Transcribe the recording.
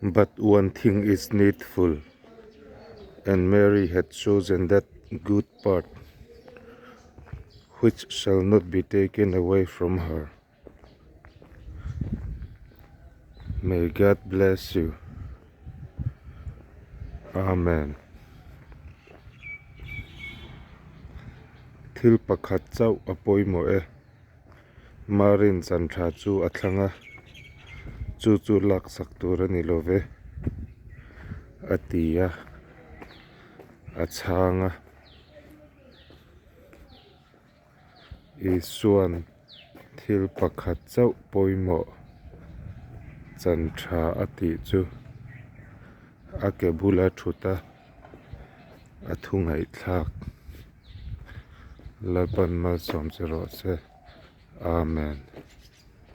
But one thing is needful, and Mary had chosen that good part which shall not be taken away from her. May God bless you. Amen. Thil pakhat chauh a pawimawh e. Marin chan tha chu a thlang a, chu chu laksak tur a ni lo ve, a ti a, a chhang a. Isua'n thil pakhat chauh pawimawh chan tha a tih chu a ke bula thut a, a thu ngaihthlak. Lalpan malsawm che rawh se. Amen.